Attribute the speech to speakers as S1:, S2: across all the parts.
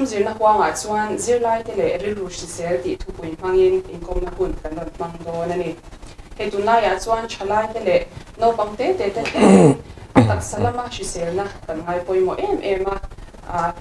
S1: tum zirna huangah chuan zirlaite leh rilru hrisel tih thupui hmangin inkawmna hun kan rawn hmang dawn a ni. Hei tunlaiah chuan thalaite leh naupang te te te thlengin a taksa lama hriselna kan ngai pawimawh em em a.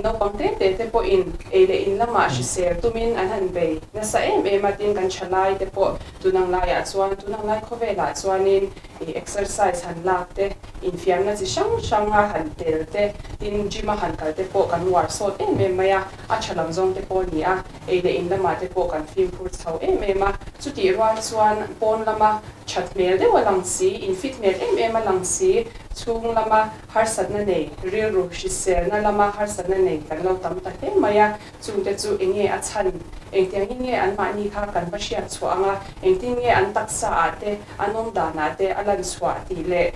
S1: Naupang te te te pawhin ei leh in lamah hrisel tumin an han bei nasa em em a, tin kan thalaite pawh tunang laiah chuan tunang lai khawvelah chuanin ih exercise han lak te, infiamna chi hrang hranga han tel te, tin gym a han kal te pawh kan uar sawt em em mai a, a tha lam zawng te pawh a ni a, ei leh in lamah te pawh kan fimkhur chho em em a, chutih rual chuan pawn lama that hmel deuh a lang si, in fit hmel em em a lang si, chhung lama harsatna nei, rilru hriselna lama harsatna nei kan lo tam ta hle mai a. Chungte chu eng nge a chhan? Engtiangin nge anmahni kha kan va hriat chhuah ang a? Engtin nge an taksaah te, an awm danah te a lan chhuah tih leh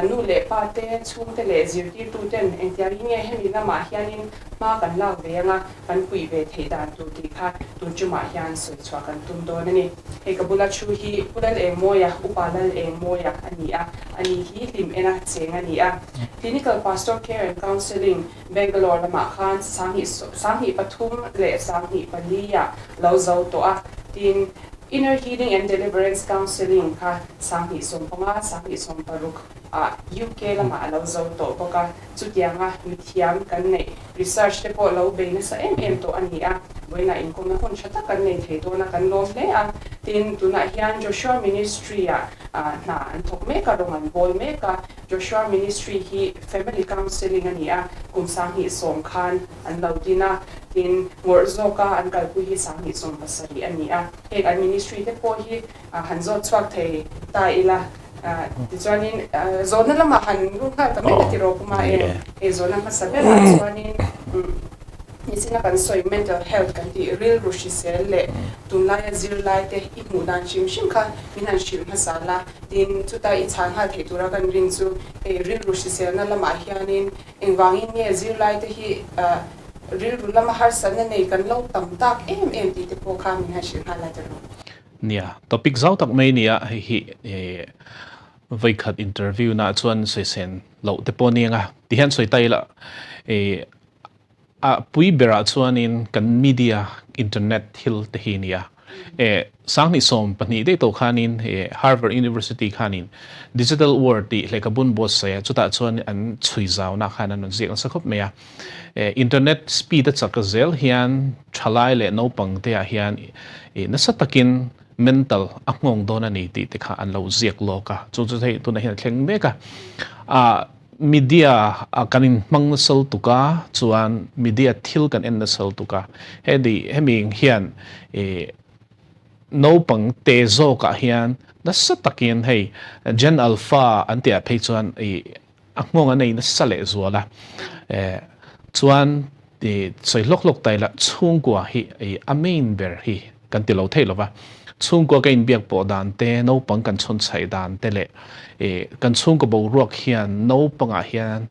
S1: nu leh pa te, chhungte leh zirtirtuten engtiangin nge hemi lamah hianin hma kan lak ve ang a, kan puih ve theih dan tur tih kha tun tumah hian sawi chhuah kan tum dawn a ni. Hei ka bula thu hi Pu Lalengmawia, Upa Lalengmawia a ni a, ani hi hlim ena cheng a ni a. Clinical Pastor Care and Counselling Bangalore lamah khan sanghnih sanghnih pathum leh sanghnih pali ah lo zo tawh a, tin Inner Healing and Deliverance Counselling kha sanghnih sawmpanga sanghnih sawmparuk ah UK lamah a lo zo tawh bawk a, chutianga mithiam kan neih research te pawh lo bei nasa em em tawh a ni a, vawiinah inkawmna hun tha tak kan nei thei dawn a, kan lawm hle a, tin tunah hian Joshua Ministry ah hna an thawk mek a, rawng an bawl mek a. Joshua Ministry hi Family Counselling a ni a, kum 2010 khan an lo din a, tin ngawrh zawka an kalpui hi 2017 a ni a. Heng an ministry te pawh hi han zawt chhuak thei ta ila, tichuanin zawhna lamah han lut nghal ta mai ka ti rawh puma em? Hei zawhna hmasa berah chuanin nichina kan sawi mental health kan tih rilru hrisel leh tunlaia zirlaite i hmuh dan hrim hrim kha min han hrilh hmasa la. Tin, chuta i chhan nghal theih tura kan rin chu hei rilru hriselna lamah hianin engvangin nge zirlaite hi rilru lama harsatna nei kan lo tam tak em em tih te pawh kha min han hrilh nghal la tiraw?
S2: Nia, topic zau tak mai nia hei hi vawikhat interview na chuan sawisên loh te pawh nia nga tihian sawi ta ila A pui berah chuanin kan media, internet thil te hi nia. E 2012 daih tawh khanin e Harvard University khanin Digital World tih lehkhabun buatsaih a, chutah chuan an chhui zauna khan an rawn ziak nasa khawp mai a. E internet speed a chak zel hian thalai leh naupang te ah hian e nasa takin mental a nghawng dawn a ni tih te kha an lo ziak lawk a. Chu chu hei tunah hian a thleng mek a. A Media a kan in hmang nasa lutuk a, chuan media thil kan en nasa lutuk a, hedi hemi hian ih naupang te zawk ah hian nasa takin hei Gen Alpha an tih ah phei chuan ih a nghawng an ei nasa leh zual a, eh chuan ih sawi hlawk hlawk ta ila chhungkua hi ih a main ber hi kan ti lo thei lo va, chhungkua ka inbiak pawh dan te, naupang kan chhawn chhaih dan te leh ih kan chhungkaw boruak hian naupangah hian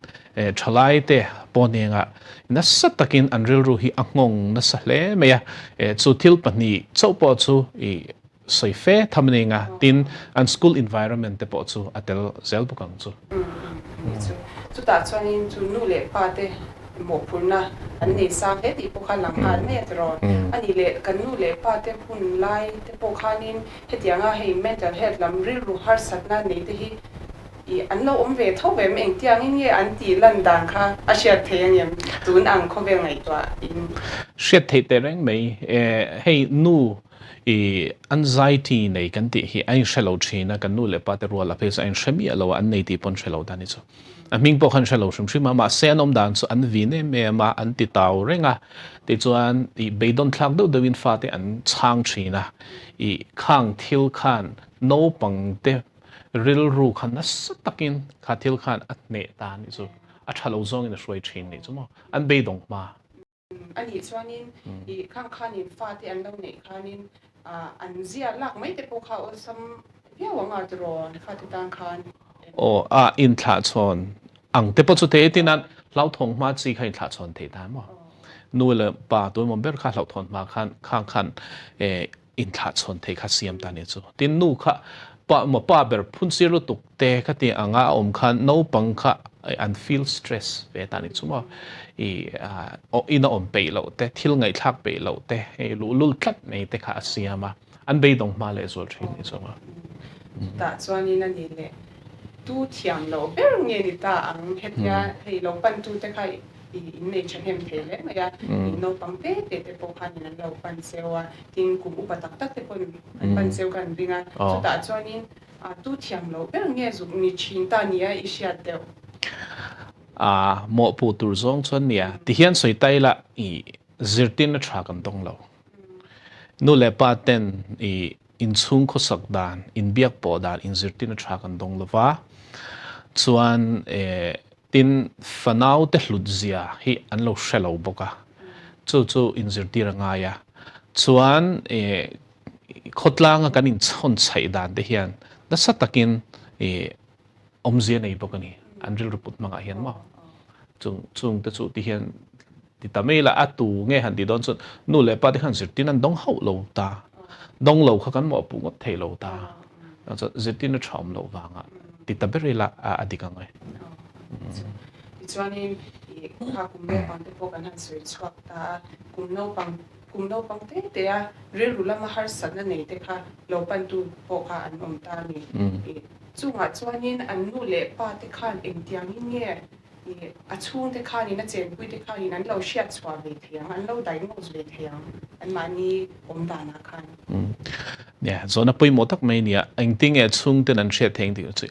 S2: eh thalai te pawh nengah nasa takin an rilru hi a nghawng nasa hle mai a, eh chu thil pahnih chauh pawh chu ih sawi fe tham a ni nga, tin an school environment te pawh chu a tel zel bawk ang chu.
S1: Chutah chuanin chu nu leh pa te mawhphurhna an nei sang hle tih pawh kha lang nghal mai a tiraw. A nih leh kan nu leh pa te hun lai te pawh khanin hetianga hei mental health lam rilru harsatna nei te hi ih an lo awm ve tho em? Engtiangin nge an tih lan dan kha a hriat theih angem tun ang khawvel ngaihtuah in?
S2: Hriat theih teh reng mai. Hei nu ih anxiety nei kan tih hi a inhre lo thin a, kan nu leh pa te rual a phei chu a inhre miah lo a, an nei tih pawh an hre lo ta ni chu. A hming pawh khan hre lo hrim hrim a, mahse an awm dan chu an vin em em a, an ti tau reng a, tichuan ih beidawn thlak deuh deuhin fate an chhang thin a, ih khang thil khan naupang te rilru kha nasa takin kha thil khan a hneh ta a nih chu, a tha lo zawngin a hruai thin nih chu maw, an beidawng hma.
S1: A nih chuanin ih khang khanin fate an lo neih khanin an zia lak mai te pawh kha awlsam viau ang a tiraw an fate tan khan.
S2: Aw a inthlah chhawn ang te pawh chu thei tin a hlauthawng hma chi kha inthlah chhawn thei ta maw? Nu leh pa tuemaw ber kha hlauhthawn hma khan khang khan eh inthlah chhawn thei kha siam ta nia chu. Tin nu kha pa maw pa ber phun sir lutuk te kha ti anga a awm khan naupang kha. an feel stress ve ta ni chu maw i ina awm peih loh te thil ngaihthlak peih loh te hei luhlul tlat mai te kha a siam a an beidawng hma leh zual thin ni chu maw.
S1: Chutah chuanin a ni leh tu thiam loh ber nge ni ta ang hetia hei lo pan tu te kha i in nei thahnem thei hle mai a in naupang te te te pawh khanin an lo pan cheu a tin kum upa tak tak te pawn an pan cheu kha an ring a chutah chuanin A tu thiam loh ber nge zuk ni thin ta nia i hriat deuh?
S2: A mawhpuh tur zawng chuan nia tihian sawi ta ila i zirtirna tha kan dawng lo. Nu leh pa ten i inchhung khawsak dan, inbiak pawh dan inzirtirna tha kan dawng lo va, chuan tin fanau te hlut zia hi an lo hre lo bawk a, chu chu inzirtir a ngai a, chuan Khawtlanga kan inchhawn chhaih dan te hian nasa takin awmzia nei bawk a ni. An rilru put hmangah hian maw? Chung chung te chu ti hian ti ta mai la, a tu nge han tih dawn chuan nu leh pa te khan zirtirna an dawng hauh lo ta. Dawng lo kha kan mawhpuh ngawt thei lo ta. Chuan zirtirna tha awm loh vangah ti ta ber ila a dik ang e.
S1: Tichuanin kha kum naupang te pawh kan han sawi chhuak ta a, kum naupang Kum naupang te te a rilru lama harsatna nei te kha lo pantu pawh kha an awm ta a ni. Chungah chuanin an nu leh pa te khan engtiangin nge a chhungte khanin a chenpui te khanin an lo hriat chhuah ve thei ang, an lo diagnose ve thei ang anmahni awm danah khan.
S2: Nia, zawhna pawimawh tak mai nia, engtinge chhungten an hriat thei ang tih chu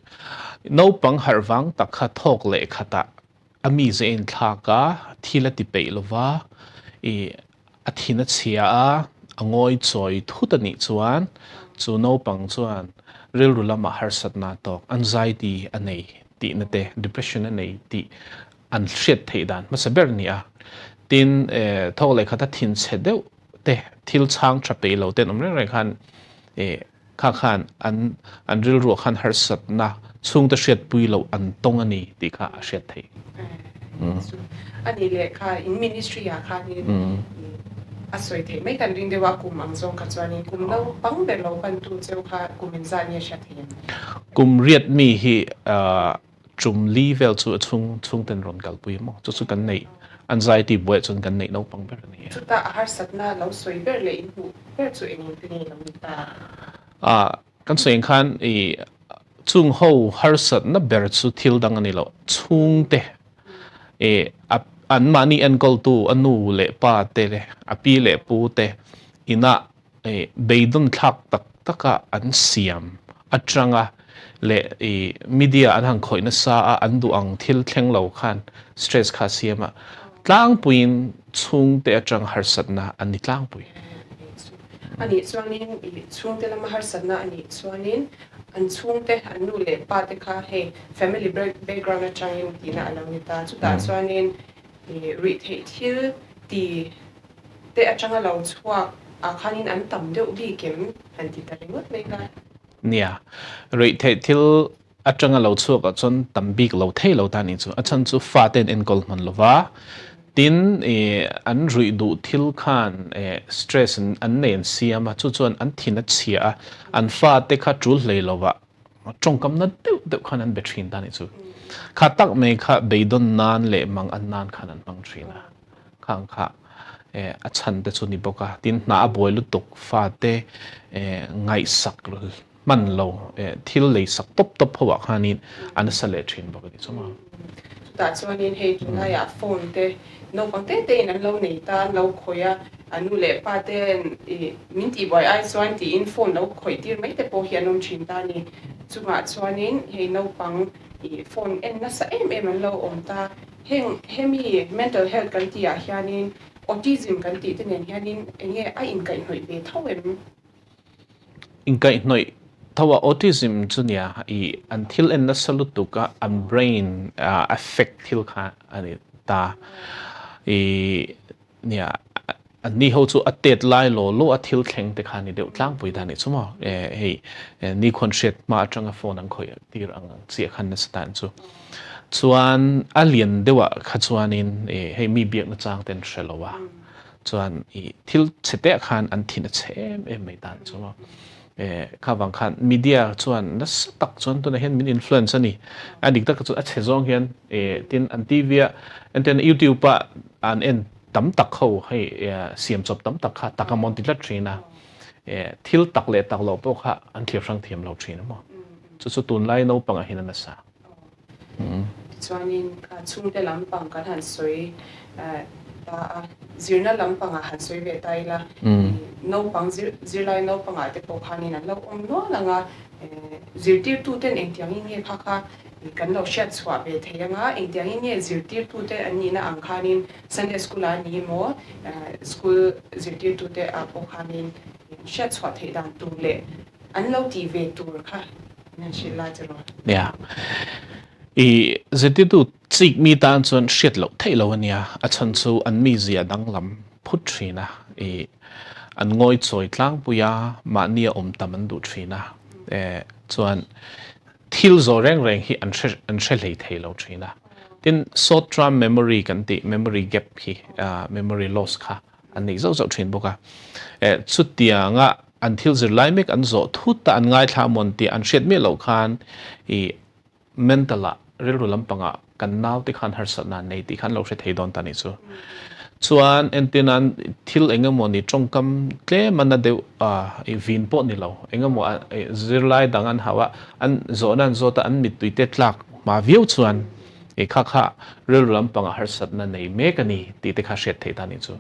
S2: naupang harh vang tak kha thawk leh khatah A mi ze inthlak a, thil a ti peih lo va, i a thin a chhia a, a ngawi chawi thut a nih chuan chu naupang chuan rilru lamah harsatna tawk, anxiety a nei tihna te, depression a nei tih an hriat theih dan hmasa ber a ni a. Tin, thawk leh khat a thin chhe deuh te, thil chhang tha peih lo te an awm reng reng khan i Kha khan an an rilruah khan harsatna chhungte hriatpui loh an tawng a ni tih kha a hriat theih.
S1: A nih leh kha in ministry ah khanin a sawi theih mai kan ring deuh a, kum ang zawng kha chuanin kum naupang ber lo pantu cheu kha kum engzah nge hriat theih em?
S2: Kum riat mi hi Tum li vel chu a chhung chhungten rawn kalpui a maw? Chu chu kan neih anxiety buaiah chuan kan neih naupang ber a ni a.
S1: Chutah a harsatna lo sawi ber leh inhmuh ber chu eng eng te nge lo ni ta?
S2: A, kan sawi ang khan i chung ho harsatna ber chu thil dang a ni lo, chhungte i a anmahni enkawltu a nu leh pa te leh a pi leh pu te inah Beidawn thlak tak taka an siam atanga leh i media an han khawih nasa a, an duh ang thil thleng lo khan stress kha a siam a, tlangpuiin chhungte atang harsatna an ni tlangpui.
S1: A nih chuanin i chhungte lama harsatna a nih chuanin an chhungte an nu leh pa te kha hei family background atangin tihna a lo ni ta, chutah chuanin i ruihtheih thil ti te atanga lo chhuak ah khanin an tam deuh bik em han ti ta ringawt mai ka.
S2: Nia, ruihtheih thil atanga lo chhuak ah chuan tam bik lo thei lo ta nih chu. A chhan chu fate an enkawl hman lo va, tin ih an ruih duh thil khan ih stress an nei an siam a, chu chuan an thin a chhia a, an fate kha tul hlei lo ah tawngkamna deuh deuh khan an be thin ta nih chu. Kha tak mai kha beidawn nan leh mang an nan khan an hmang thin a. Khang kha a chhan te chu ni bawk a, tin hna a buai lutuk fate ngaihsak hman lo thil lei sak tawp tawp ho ah khanin a nasa leh thin bawk a ni chu maw.
S1: Chutah chuanin hei tunlaiah phone te naupang te te in an lo nei ta, an lo khawih a, a nu leh pa ten ih min tihbuai ai chuan tiin phone lo khawih tir mai te pawh hi an awm thin ta a ni. Chungah chuanin hei naupang ih phone en nasa em em an lo awm ta. Heng hemi mental health kan tih ah hianin autism kan tih te nen hianin eng nge a inkaihhnawih ve tho em?
S2: Inkaihhnawih tho a autism chu nia i an thil en nasa lutuk a an brain affect thil kha a ni ta i Nia, anni ho chu a tet lai law law a thil thleng te kha ni deuh tlangpui dan nih chu maw? Hei nikhawn hriat hma atanga phone an khawih tir ang ang chiah khan nasa tan chu. Chuan a lian deuh ah kha chuanin hei mi biakna chang te an hre lo a, chuan i thil chhe te ah khan an thin a chhe em em mai dan chu maw? Kha vang khan media chuan nasa tak chuan tunah hian min influence a ni. A dik tak chu a chhe zawng hian tin an TV a entirna YouTube a an en tam tak ho hei siam chawp tam tak kha tak a mawn ti tlat thin a. Thil tak leh tak loh pawh kha an thlir hrang thiam lo thin a maw. Chu chu tunlai naupangah hian a nasa.
S1: Tichuanin chhungte lampang kan han sawi ta a, zirna lampangah han sawi ve ta ila, naupang zirlai naupangah te pawh khanin an lo awm nual ang a, zirtirtuten engtiangin nge kha kha kan lo hriat chhuah ve thei ang a, engtiangin nge zirtirtute an nihna ang khanin Sunday School-ah a ni emaw, school zirtirtute ah pawh khanin hriat chhuah theih dan tur leh an lo tih ve tur kha
S2: Nia. I zirtirtu chik mi tan chuan hriat loh theih lo a nia. A chhan chu an mizia danglam phut thin a. I an ngawi chawi tlangpui a, mahni a awm tam an duh thin a. E chuan thil zawh reng reng hi an hre an hre hlei thei lo thin a. Tin, short term memory kan tih memory gap hi memory loss kha an nei zauh zauh thin bawk a. Eh, chutianga an thil zir lai mek an zawh thut a, an ngaithla amawn tih an hriat miah loh khan i mental ah rilru lampangah kan naute khan harsatna an nei tih kha an lo hre thei dawn ta nih chu. Chuan entir nan thil eng emaw ni tawngkam tlem a na deuh a i vin pawh ni lo eng emaw zirlai dang an hauh a, an zawhna an zawt a, an mittui te tlak hma viau chuan I kha kha rilru lampangah harsatna nei mek a ni tih te kha hriat theih ta nih chu.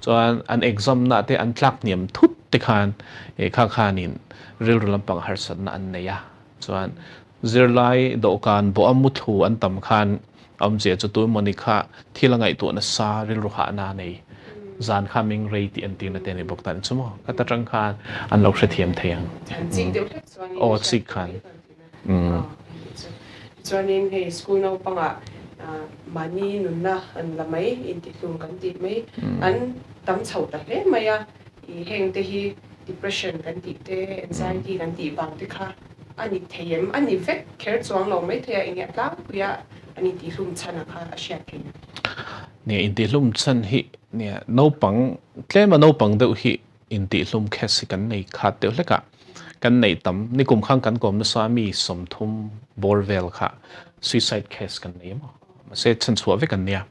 S2: Chuan an exam na te an tlak hniam thut te khan i kha khanin rilru lampangah harsatna an nei a. Chuan zirlai dawhkan bawha muthlu an tam khan awmzia chu tu emawni kha thil a ngaihtuah nasa rilru hahna a nei zan kha ming rei tih entirna te a ni bawk ta nih chu maw. Kha ta tang khan an lo hrethiam thei ang. Aw chik khan.
S1: Tichuanin hei school naupangah mahni nunna an la mai, intihlum kan tih mai an tam chho ta hle mai a, i heng te hi depression kan tih te, anxiety kan tih vang te kha a ni thei em? A ni vek kher chuang lo mai thei a, enge a tlangpuia an intihlum chhan a kha a hriat theih a.
S2: Nia, intihlum chhan hi nia naupang tlema naupang deuh hi Intihhlum case hi kan nei khat deuh hlek a, kan neih tam, nikum khan kan kawm nasa mi 30 bawr vel kha suicide case kan nei emaw, mahse chhanchhuah vek an nia.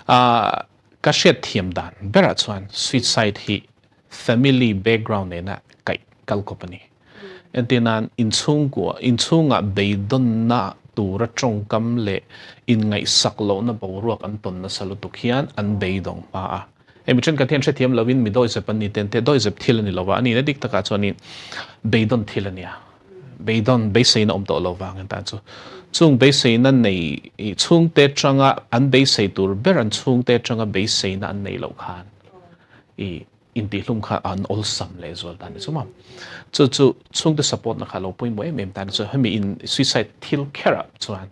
S2: Ah, ka hriat thiam dan berah chuan suicide hi family background nena kaih kal kawp a ni. Entir nan inchhungkua, inchhungah beidawnna tura tawngkam leh inngaihsak lohna boruak an tawn nasa lutuk hian an beidawng hma a. Hei mi thenkhat hian hrethiam lovin mi dawihzep an ni ten te dawihzep thil a ni lova, a nihna dik takah chuanin beidawn thil a nia. Beidawn, beiseina awm tawh lo vang an tan chu. Chung beiseina nei chhungte atanga an beisei tur ber an chhungte atanga beiseina an nei loh khan i intihlum kha an awlsam leh zual ta ni chu maw. Chu chu chhungte support na kha lo pawimawh em em ta ni chu hemi in suicide thil kherah chuan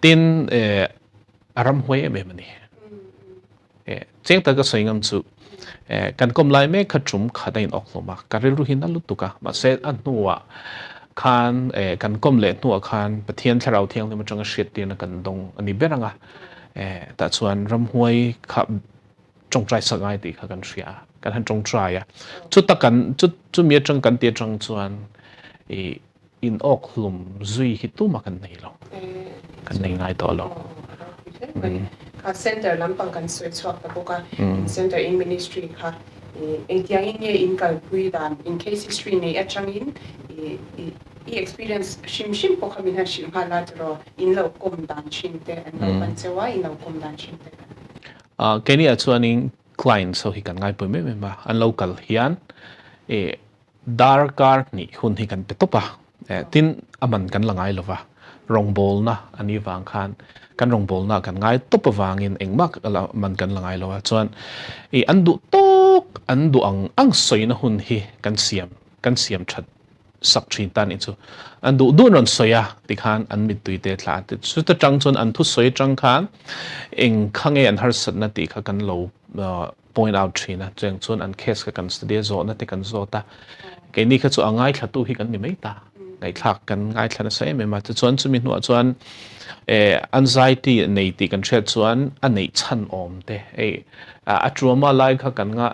S2: tin a ramhuai em em a ni. Cheng tak ka sawi ngam chu kan kawm lai mek kha tum khat a in awk hlawm a, ka rilru hi na lutuk a, mahse a hnuah khan kan kawm leh hnuah khan Pathian Thlarau Thianghlim atanga hriattirna kan dawng a ni ber ang a, tah chuan ramhuai kha tawngtai sak ngai tih kha kan hria a, kan han tawngtai a, chuta kan chumi atang kan ti atang chuan i In awk hlum zui hi tumah kan nei lo, kan nei ngai tawh lo.
S1: Kha center lampang kan sawi chhuak ta bawk a, in center in ministry kha engtiangin nge in kalpui dan, in case history nei atangin i experience hrim hrim pawh kha min han hrilh nghal a tiraw, in lo kawm dan thin te, an lo pan cheu a, in lo kawm dan thin te kha.
S2: Keini ah chuanin clients ho hi kan ngaipui em em a, an lo kal hian Darkar hnih hun hi kan pe tawp a, tin a man kan la ngai lova, rawngbawlna a nih vang khan kan rawngbawlna kan ngai tawp avangin engmah man kan la ngai lo a, chuan i an duh tawk an duh ang ang sawina hun hi kan siam kan siam that sak thin ta nih chu, an duh duh an rawn sawi a tikhan an mittui te thla a, chuta tang chuan an thusawi atang khan eng kha nge an harsatna tih kha kan lo point out thin a, cheng chuan an case kha kan study a, zawhna te kan zawt a, keini kha chu a ngaithlatu hi kan ni mai ta, ngaihthlak kan ngaithla nasa em em a, tichuan chumi hnuah chuan eh anxiety nei tih kan hriat chuan a neih chhan awm te hei a trauma lai kha kan nga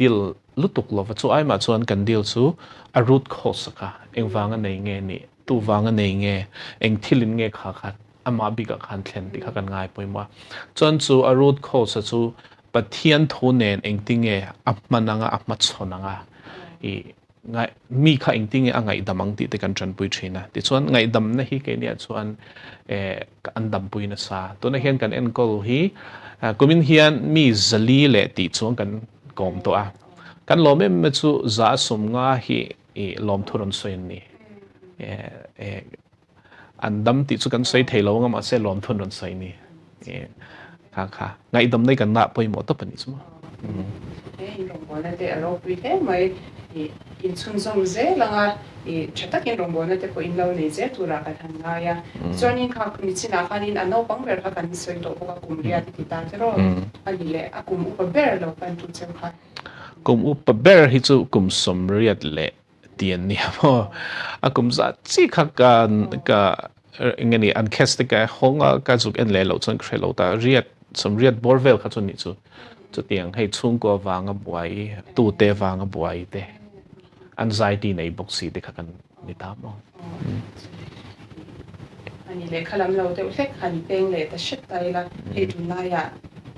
S2: deal lutuk lova, chu aimah chuan kan deal chu a root cause a kha engvanga nei nge nih, tu vanga nei nge, eng thilin nge kha kha amah bikah khan thlen tih kha kan ngai pawimawh a. Chuan chu a root cause a chu Pathian thu nen engtinge a hman anga a hmachhawn anga i ngai mi kha engtinge a ngaihdam ang tih te kan tanpui thin a. Tichuan ngaihdamna hi keiniah chuan eh an dampui nasa. Tunah hian kan enkawl hi kumin hian mi zali leh tih chuan kan kawm tawh a. Kan lawm em em chu za sawmnga hi i lawmthu rawn sawi an ni. Eh An dam tih chu kan sawi thei lo anga mahse lawmthun rawn sawi ni. Kha kha ngaihdam nei kan ngah pawimawh tawp a nih chu maw.
S1: He in rawngbawlna te a ropui hle mai. I inchhunzawm zel anga i tha takin rawngbawlna te pawh in lo nei zel turah kan han ngai a. Chuanin kha nichinah khanin a naupang ber kha kan sawi tawh bawk a, kum riat i ti ta tiraw a ni leh a kum upa ber lo pantu cheu kha.
S2: Kum upa ber hi chu kum 80 leh ti an nia maw a kum zat chi kha ka ka enge ni an case te ka hawng a ka zuk en leh loh chuan ka hre lo ta riat 80 bawr vel kha chu ni chu chutiang hei chhungkua vanga buai tu te vanga buai te anxiety nei bawk si te kha kan ni ta maw.
S1: Ani lehkha lam lo deuh hlek han peng leh ta hret ta ila hei tunlaiah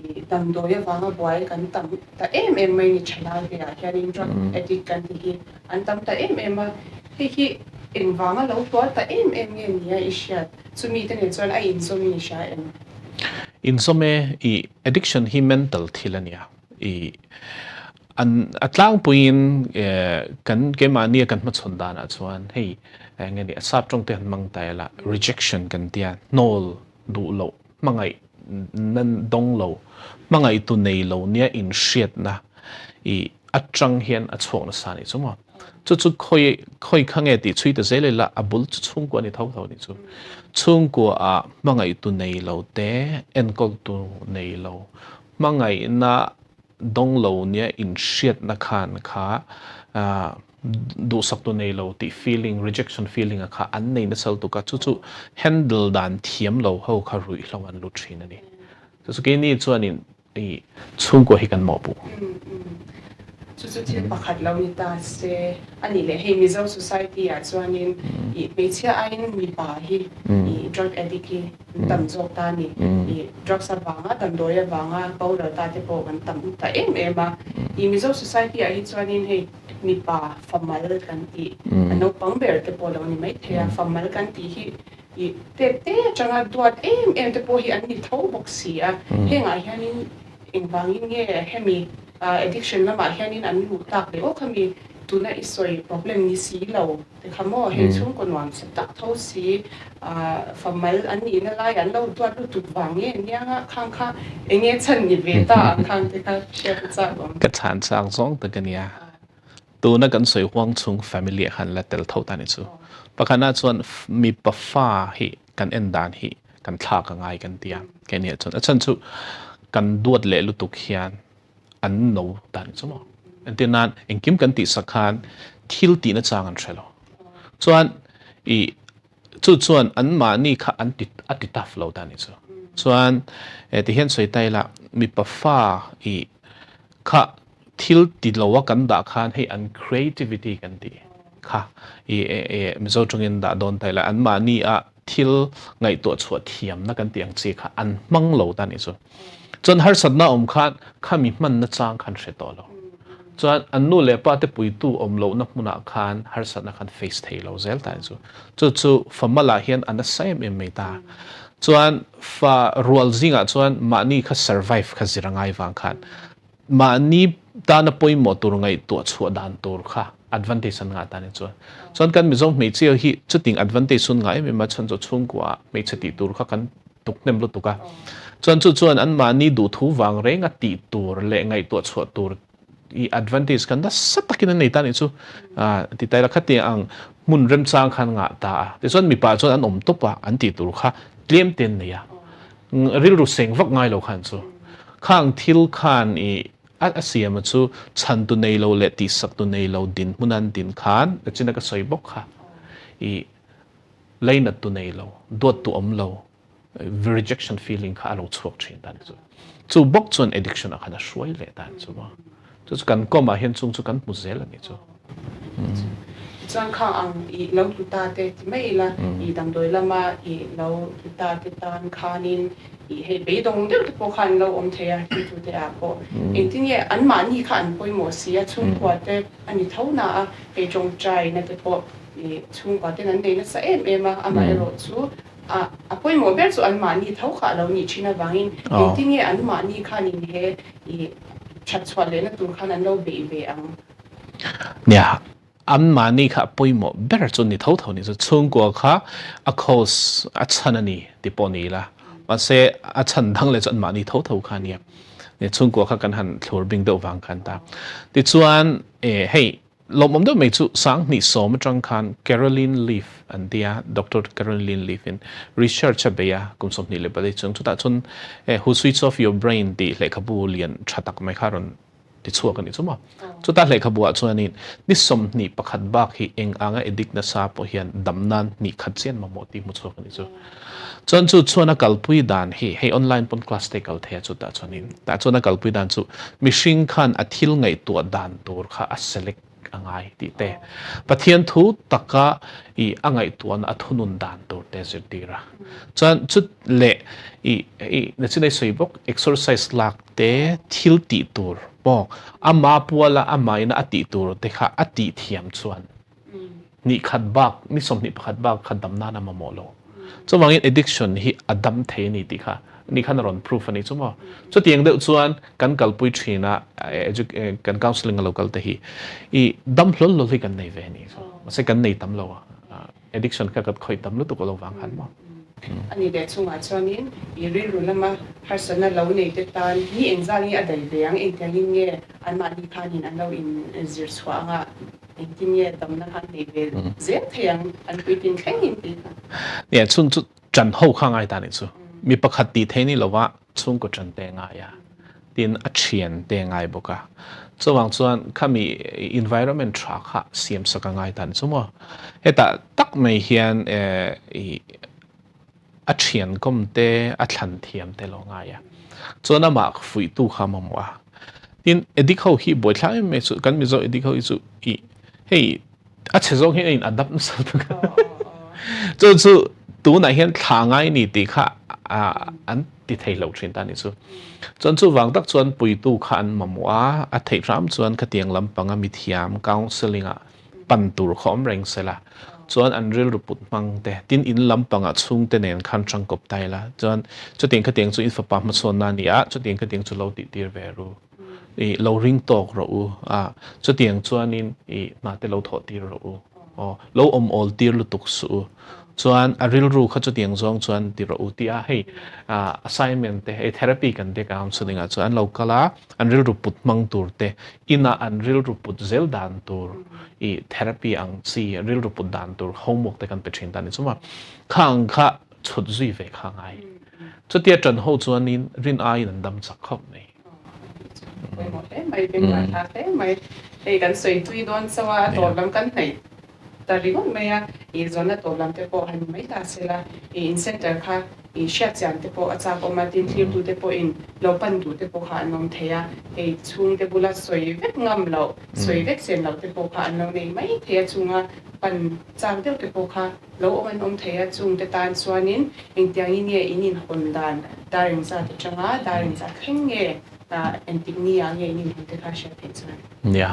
S1: i damdawi avanga buai kan tam ta em em mai ni thalai ve ah hianin drug addict kan tih hi an tam ta em em a, hei hi engvanga lo hluar ta em em nge nia i hriat? Chumi te nen chuan a inzawm in i hria em?
S2: Inzawm e, i addiction hi mental thil a nia, i an a tlangpuiin kan keimahnia kan hmachhawn danah chuan hei eng nge ni a sap tawng te han hmang ta ila rejection kan tia hnawl duh loh hmangaih nan dawng lo, hmangaih tu nei lo nia inhriatna i atang hian a chhuak nasa a nih chu maw. Chu chu khawi khawi kha nge tih chhui ta zel ila a bul chu chhungkua a ni tho tho a nih chu. Chhungkua ah hmangaih tu nei lo te, enkawl tu nei lo, hmangaihna dawng lo nia inhriatna khan kha duhsak tu nei lo tih feeling, rejection feeling a kha an nei nasa lutuk a, chu chu handle dan thiam lo ho kha ruihhlo an lut thin a ni. Chu chu keini chuanin i chhungkua hi kan mawhpuh.
S1: Chu chu thil pakhat lo ni ta se a nih leh hei Mizo society ah chuanin i hmeichhia aiin mipa hi i drug addict hi an tam zawk ta a ni. I drugs avanga damdawi avanga boral ta te pawh kan tam ta em em a. I Mizo society ah hi chuanin hei Mipa famal kan tih, a naupang ber te pawh lo ni maithei a, famal kan tih hi i tet te atanga duat em em te pawh hi an ni tho bawk si a. Hengah hianin engvangin nge hemi addiction lamah hianin an luh tak leh aw khami tuna i sawi problem ni si lo te kha maw hei chhungkaw nuam sa tak tho si famal an nihna lai an lo duat lutuk vang nge anianga khang kha enge chhan ni ve ta ang khang te kha hriat a chak awm.
S2: Ka chhan chak zawng tak a nia. Tuna kan sawi huang chhung family ah khan la tel tho ta ni chu. Pakhatna chuan mipa fa hi kan en dan hi kan thlak a ngai kan tia keini ah chuan a chhan chu kan duat leh lutuk hian an no ta ni chu maw. Entir nan engkim kan tih sak khan thil tihna chang an hre lo. Chuan i Chu chuan anmahni kha an ti a ti tough lo ta ni chu. Chuan ti hian sawi ta ila mipa fa i kha thil ti lo a kan dah khan hei an creativity kan ti kha i Mizo tawngin dah dawn ta ila anmahni a thil ngaihtuah chhuah thiamna kan tih ang chi kha an hmang lo ta ni chu. Chuan harsatna awm khan khami hmanna chang khan hre tawh lo. Chuan an nu leh pa te puitu awm lohna hmunah khan harsatna khan face thei lo zel ta chu. Chu chu fa malah hian a nasa em em mai ta. Chuan fa rual zingah chuan mahni kha survive kha zir a ngai vang khan mahni tana pawimawh tur ngaihtuah chhuah dan tur kha advantage an ngah ta ni chuan. Chuan kan Mizo hmeichhia hi chuting advantage chu an ngah em em a, chhan chu chhungkua hmeichhe tih tur kha kan tuk hnem lutuk a. Chuan chu chuan anmahni duhthu vang renga tih tur leh ngaihtuah chhuah tur i advantage kha nasa takin an nei ta nih chu. Ti tai la khatiang ang hmun remchang khan ngah ta a. Tichuan mipa chuan an awm tawp a, an tih tur kha tlem te an nei a. Rilru seng vak ngai lo khan chu. Khang thil khan i a siam a chu chhantu nei lo leh tihsaktu nei lo dinhmun an din khan nachina ka sawi bawk kha i Lainat tu nei lo, duat tu awm lo, rejection feeling kha a lo chhuak thin ta ni chu. Chu bawk chuan addiction ah khan a hruai leh ta ni chu maw. Chu chu kan kawmah hian chung chu kan hmu zel a nih chu.
S1: Tichuan khang ang i lo tlu ta te ti mai ila, i damdawi lama i lo tlu ta te tan khanin i hei beidawng deuh te pawh kha an lo awm thei a, hriltu te ah pawh engtin nge anmahni kha an pawimawh si a, chhungkua te a ni tho na a, hei tawngtaina te pawh i chhungkua ten an nei nasa em em a, amaherawhchu a a pawimawh ber chu anmahni tho kha a lo nih thin avangin engtin nge anmahni khanin he i that chhuah lehna tur khan an lo beih ve ang.
S2: Nia, anmahni kha a pawimawh ber chu ni tho tho ni chu chhungkua kha a cause a chhan a ni ti pawh ni ila mahse a chhan dang leh chu anmahni tho tho kha a nia. Chhungkua kha kan han thlur bing deuh vang khan ta. Tichuan hei Lawmawm deuh mai chu 2010 atang khan Caroline Leaf an tia, Doctor Caroline Leaf in research a bei a kum 24 chung. Chutah chuan Who Switch Off Your Brain tih lehkhabu lian tha tak mai kha rawn ti chhuak a nih chu maw. Chuta lehkhabu ah chuanin ni 21 bak hi eng anga addict nasa pawh hian dam nan hnih khat chian mamawh tih hmu chhuak a nih chu. Chuan chu chuan a kalpui dan hi hei online pawn class te kal thei a chutah chuanin tah chuan a kalpui dan chu mihring khan a thil ngaihtuah dan tur kha a select a ngai tih te Pathian thu taka i a ngaihtuahna a thunun dan tur te zirtir a chuan chu leh i i nachin ei sawi bawk exercise lak te thil tih tur pawh ama puala amaina a tih tur te kha a tih thiam chuan Ni khat bak, ni 21 bak kha dam nan a mamawh lo. Chuvangin addiction hi a dam thei a ni tih kha ni khan a rawn proof a ni chu maw. Chutiang deuh chuan kan kalpui thin a, kan counselling a lo kal te hi i dam hlawl hlawl hi kan nei ve a ni chu. Mahse kan nei tam lo a, addiction kha kan khawih tam lutuk lo vang khan maw.
S1: A ni leh chungah chuanin i rilru lama harsatna lo nei te tan ni engzal nge a dai ve ang, engtiangin nge anmahni khanin an lo inzir chhuah anga Engtin nge damna kha an neih ve zel thei ang an puitlin thleng in tih kha.
S2: Nia chhun chu ṭan ho kha ngai ta nih chu. Mi pakhat tih thei ni lova chhungkaw ṭan te ngai a, tin a ṭhian te ngai bawk a. Chuvang chuan khami environment ṭha kha siam sak a ngai ta nih chu maw. Hetah tak mai hian i a ṭhian kawm te, a thlan thiam te lo ngai a. Chuan amah fuihtu kha a mamawh a. Tin, addict ho hi buaithlak em mai chu, kan Mizo addict ho hi chu i hei a chhe zawng hian a in adapt nasa lutuk a. Chu chu tunah hian thla ngai ni tih kha an ti thei lo thin ta ni chu. Chuan chuvang tak chuan puitu kha an mamawh a, a theih hram chuan khatiang lampanga mithiam counselling ah pan tur kha awm reng se la, chuan an rilru put hmang te, tin in lampangah chhungte nen khan tangkawp ta ila, chuan chutiang khatiang chu in fapa hmachhawnna a ni a, chutiang khatiang chu lo tih tir ve ru, i lo ring tawk rawh u a, chutiang chuanin i hna te lo thawh tir rawh u, aw lo awm awl tir lutuk suh u. Chuan a rilru kha chutiang zawng chuan ti rawh u tih a, hei assignment te hei therapy kan pek a counselling ah chuan an lo kal a, an rilru put hmang tur te, inah an rilru put zel dan tur i therapy ang chi rilru put dan tur homework te kan pe thin ta ni chuma kha ang kha chhut zui ve kha ngai. Chutia tan ho chuanin rin aiin an dam chak khawp mai.
S1: Pawimawh hle mai, bengvarthlak hle mai. Hei kan sawi tui dawn chauh a, a tawp lam kan hnaih Ta ringawt mai a, i zawnna tawp lam te pawh han ni mai ta se la, i in center kha i hriat chian te pawh a chak awm a, tin thlirtu te pawhin lo pan duh te pawh kha an awm thei a, hei chhungte bula sawi vek ngam loh, sawi vek sen loh te pawh kha an lo nei mai thei a, chunga pan chak deuh te pawh kha lo awm an awm thei a, chungte tan chuanin engtiangin nge in inhawn dan dar engzat atanga dar engzat thleng nge engtik ni ah nge in inhawn te kha hriat theih chuan.
S2: Nia.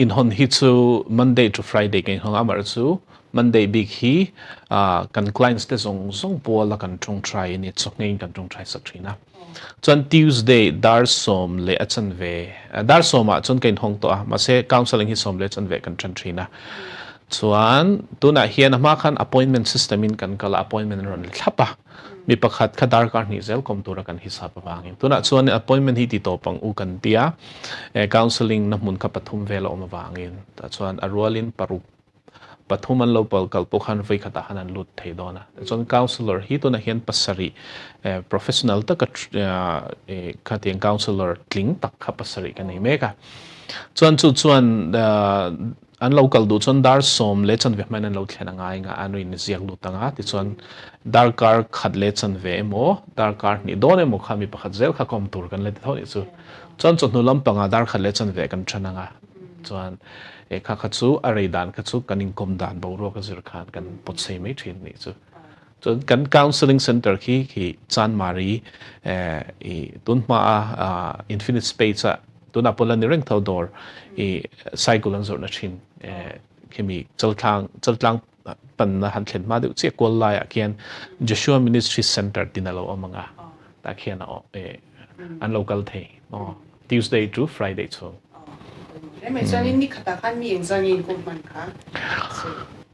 S2: Inhawn hi chu Monday to Friday kan inhawng a, amaherawh chu Monday bik hi kan clients te zawng zawng puala kan tawngtai a ni, chawhngeiin kan tawngtai sak thin a. Chuan Tuesday dar sawm leh a chanve, dar sawmah chuan ka inhawng tawh a, mahse counselling hi sawm leh a chanve kan tan thin a. Chuan tunah hian a hma khan appointment system in kan kal a, appointment an rawn la thlap a. Mi pakhat kha darkar hnih zel kawm tura kan hisap avangin tunah chuan appointment hi ti tawp ang u kan tia, counselling na hmun kha pathum vel a awm avangin tah chuan a rualin paruk pathum an lo pal kal pawh khan vawi khatah khan an lut thei dawn a. Tichuan counsellor hi tunah hian pasarih professional taka khatiang counsellor tling tak kha pasarih ka nei mek a. Chuan chu chuan An lo kal duh chuan dar sawm leh chanve hmain an lo thlen a ngai nga, an in ziak lut ang a, tichuan darkar khat leh chanve emaw, darkar hnih dawn emaw kha mi pakhat zel kha kawm tur kan la ti tho nih chu. Chuan chawhnu lampangah dar khat leh chanve kan ṭhan ang a, chuan e kha kha chu a rei dan kha chu kan inkawm dan boruak a zir khan kan pawt sei mai ṭhin a nih chu. Chuan kan counselling centre khi khi Chanmari i tun hmaa Infinite Space a tunah pawh la ni reng tho dawr i cycle an zawrhna ṭhin khimi Chaltlang Chaltlang panna han thlen hma deuh chiah kual laiah khian Joshua Ministry Centre tin a lo awm ang a, tah khian a an lo kal thei aw Tuesday to Friday chhung.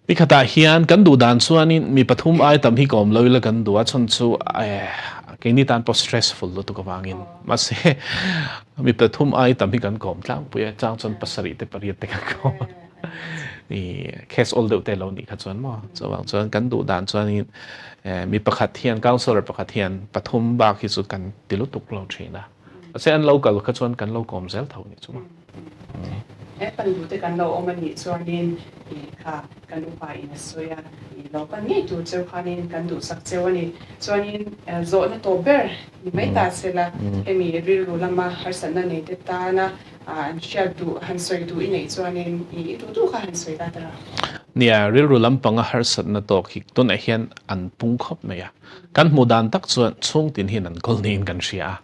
S2: Ni khatah hian kan duh dan chuanin mi pathum ai tam hi ka awm lo ila kan duh a chhan chu keini tan pawh stressful lutuk avangin mahse mi pathum ai tam hi kan kawm tlangpui a chang chuan pasarih te pariat te kan kawm a i case awl deuh te lo nih kha chuan maw chuvang chuan kan duh dan chuanin mi pakhat hian councillor pakhat hian pathum bak hi chu kan ti lutuk lo thin a mahse an lo kal kha chuan kan lo kawm zel tho nih chu maw.
S1: He pan duhte kan lo awm a nih chuanin i kha kan upa in a sawi a, i lo pan ngei tur cheu khanin kan duhsak cheu a ni. Chuanin zawhna tawp ber ni mai ta se la, hemi rilru lama harsatna neite tana an hriat duh, han sawi duh i neih chuanin i duh duh kha han sawi ta tara.
S2: Nia, rilru lampanga harsatna tawk hi tunah hian an pung khawp mai a. Kan hmuh dan tak chuan chhungtin hian an kawl niin kan hria a.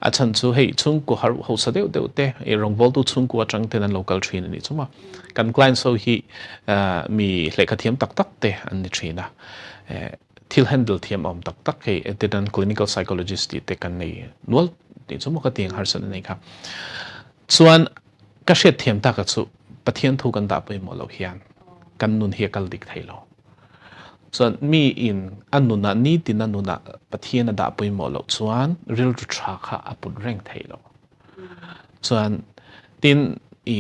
S2: A chhan chu hei chhungkua har hausa deuh deuh te, i rawngbawltu chhungkua atang ten an lo kal thin a nih chu maw. Kan clients ho hi mi lehkha thiam tak tak te an ni thin a. Thil handle thiam awm tak tak hei entirnan clinical psychologist tih te kan nei nual tih chu maw ka ti ang harsatna nei kha. Chuan ka hriat thiam taka chu Pathian thu kan dah pawimawh loh hian kan nun hi a kal dik thei lo. Chuan mi in a nunah nitin a nunah Pathian a dah pawimawh loh chuan rilru tha kha a put reng thei lo. Chuan tin i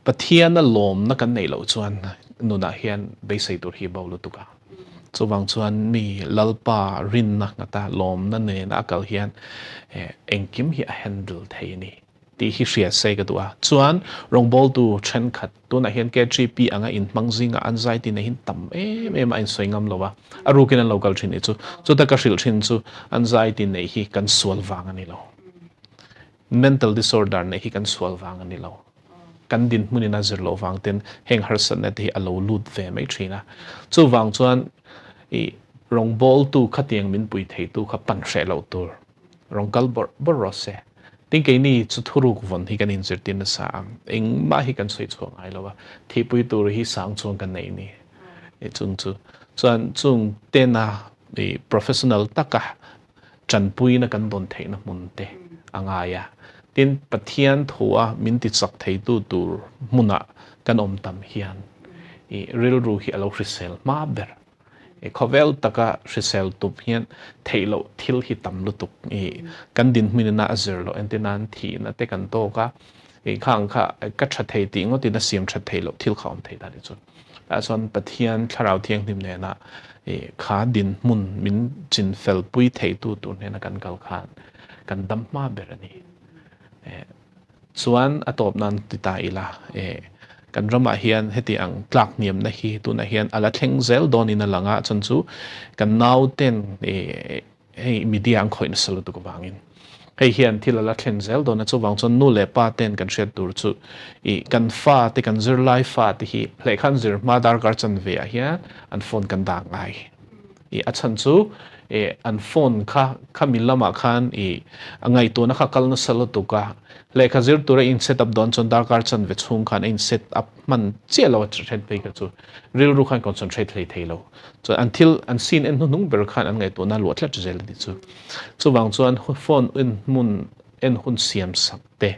S2: Pathian a lawmna kan neih loh chuan nunah hian beisei tur hi bo lutuk a. Chuvang chuan mi Lalpa rinna nghata lawmna nena a kal hian engkim hi a handle thei a ni tih hi hria se ka duh a. Chuan rawngbawltu thenkhat tunah hian KGP anga inhmang zingah an zai tin ah hian tam em em a insawi ngam lo a, a rukin an lo kal thin nih chu. Chuta ka hrilh thin chu an zai tin neih hi kan sual vang a ni lo. Mental disorder neih hi kan sual vang a ni lo. Kan dinhmunin a zir loh vang ten heng harsatna te hi a lo lut ve mai thin a. Chuvang chuan i rawngbawltu khatiang min pui theitu kha pan hreh loh tur. Rawng kal bawrh bawrh rawh se. Tin keini chu thuruk vawn hi kan inzirtir nasa a, engmah hi kan sawi chhuah ngai lo a, thihpui tur hi sang chuan kan nei ni. Chung chu chuan chung tena i professional taka Tanpuina kan dawn theihna hmun te a ngai a. Tin, Pathian thua min tichak theitu tur hmunah kan awm tam hian i rilru hi a lo hrisel hma ber. I khawvel taka hrisel tup hian theih loh thil hi tam lutuk i kan dinhmunina a zir loh entir nan thihna te kan tawk a, i khang kha ka tha thei tih ngawtin a siam that theih loh thil kha awm thei ta ni chu. Tah chuan Pathian Thlarau Thianghlim nena kha dinhmun min chinfel pui theitu tur hnena kan kal khan kan dam hma ber a ni. Chuan a tawp nan ti ta ila, kan ramah hian heti ang tlak hniamna hi tunah hian a la thleng zel dawnin a lang a, chuan chu kan nauten Hei media an khawih nasa lutuk avangin hei hian thil a la thlen zel dawn a, chuvang chuan nu leh pa ten kan hriat tur chu ih kan fa te kan zirlai fa te hi lehkha an zir hma darkar chanve ah hian an phone kan dah ngai ih a chhan chu ih an phone kha khami lamah khan ih a ngaihtuahna kha kal nasa lutuk a, lehkha zir tura in set up dawn chuan darkar chanve chhung khan a in set up hman chiah lo a then phei kha chu rilru khan concentrate hlei thei lo. Chuan an thil an scene en hnuhnung ber khan an ngaihtuahna luah tlat zel a ni chu. Chuvang chuan phone en hmun en hun siam sak te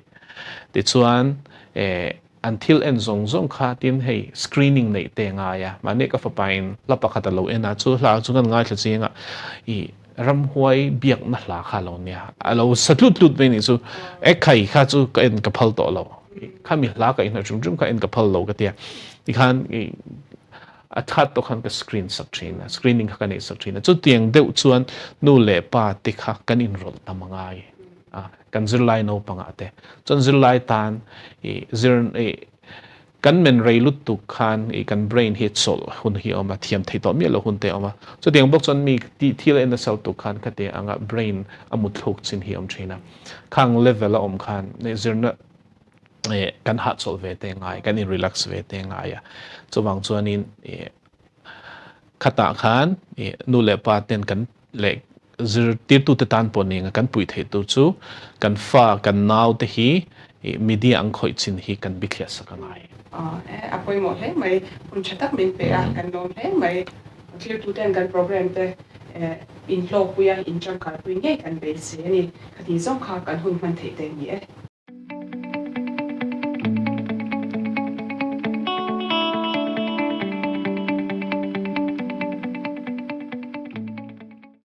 S2: tichuan eh an thil en zawng zawng kha tin hei screening neih te a ngai a. Mahni ka fapa in hla pakhat a lo en a, chu hla chu kan ngaithla chiang a ih ramhuai biakna hla kha a lo nia. A lo sa tlut tlut mai a nih chu. E khai kha chu ka en ka phal tawh lo. Khami hla ka inhnaih hrim hrim kha en ka phal lo ka tia. Tikhan ih A that tawh khan ka screen sak thin a, screening kha ka neih sak thin a. Chutiang deuh chuan nu leh pa te kha kan inrawlh tam a ngai a, kan zirlai naupangah te. Chuan zirlai tan i zir i Kan men rei lutuk khan i kan brain hi chawlh hun hi a awm a, thiam thei tawh miah loh hun te a awm a. Chutiang bawk chuan mi tih thil en nasa lutuk khan khati anga brain a mutthluk chin hi a awm thin a. Khang level a awm khan zirna kan hahchawlh ve te ngai, kan in relax ve te ngai a. Chuvang chuanin khatah khan nu leh pa ten kan leh zirtirtute tan pawh nia kan puih theih tur chu kan fa, kan nau te hi media an khawih chin hi kan bithliah sak a ngai.
S1: A pawimawh hle mai, hun tha tak min pe a, kan lawm hle mai. Thiltuten kan program te inhlawkpuia intangkaipui ngei kan beisei a ni. Khati zawng kha kan hun hman theih te a ni e.